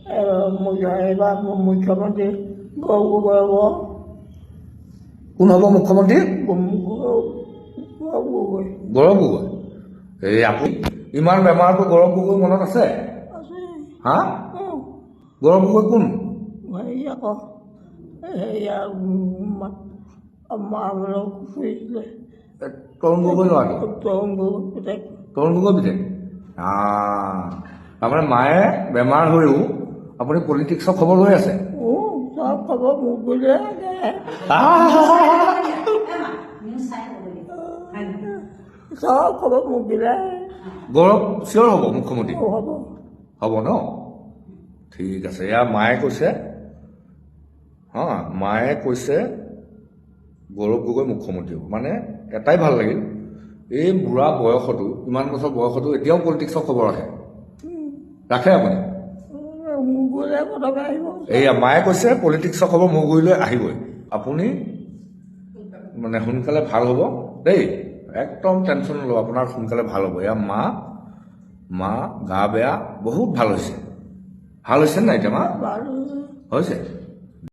এইবাৰ মুখ্যমন্ত্ৰী গৌৰৱ গগৈ হ'ব। কোন হ'ব মুখ্যমন্ত্ৰী? গৌৰৱ গগৈ। গৌৰৱ গগৈ। এই আপুনি ইমান বেমাৰটো গৌৰৱ গগৈ মনত আছে? আছে। হা? অঁ। গৌৰৱ গগৈ কোন? হেৰি আকৌ, হেৰি মাহঁতক ফুৰিছিলে। এ, তৰুণ গগৈ ল'ৰাটো? তৰুণ গগৈ পুতেক। তৰুণ গগৈ পিতেক। তাৰমানে মায়ে বেমাৰ হৈও আপুনি পলিটিক্সৰ খবৰ লৈ আছে? অঁ, চব খবৰ মোক বুলিয়ে লাগে। নিউজ চাই ক'ব লাগিব, হয় নহয়? চব খবৰ মোক দিলে। গৌৰৱ চিয়ৰ হ'ব মুখ্যমন্ত্ৰী? হ'ব। হ'ব ন? ঠিক আছে। এয়া মায়ে কৈছে, হা, মায়ে কৈছে গৌৰৱ গগৈ মুখ্যমন্ত্ৰী হ'ব। মানে এটাই ভাল লাগিল, এই বুঢ়া বয়সতো, ইমান বছৰ বয়সতো এতিয়াও পলিটিক্সৰ খবৰ ৰাখে। ৰাখে আপুনি? মোৰ গ'লে প্ৰথমে আহিব। এয়া মায়ে কৈছে পলিটিক্সৰ খবৰ মোৰ গুৰিলৈ আহিবই। আপুনি মানে সোনকালে ভাল হ'ব দেই, একদম টেনশ্যন নল'ব, আপোনাৰ সোনকালে ভাল হ'ব। এয়া মা, মা গা বেয়া, বহুত ভাল হৈছে। ভাল হৈছে নাই এতিয়া মা? ভাল। হৈছে।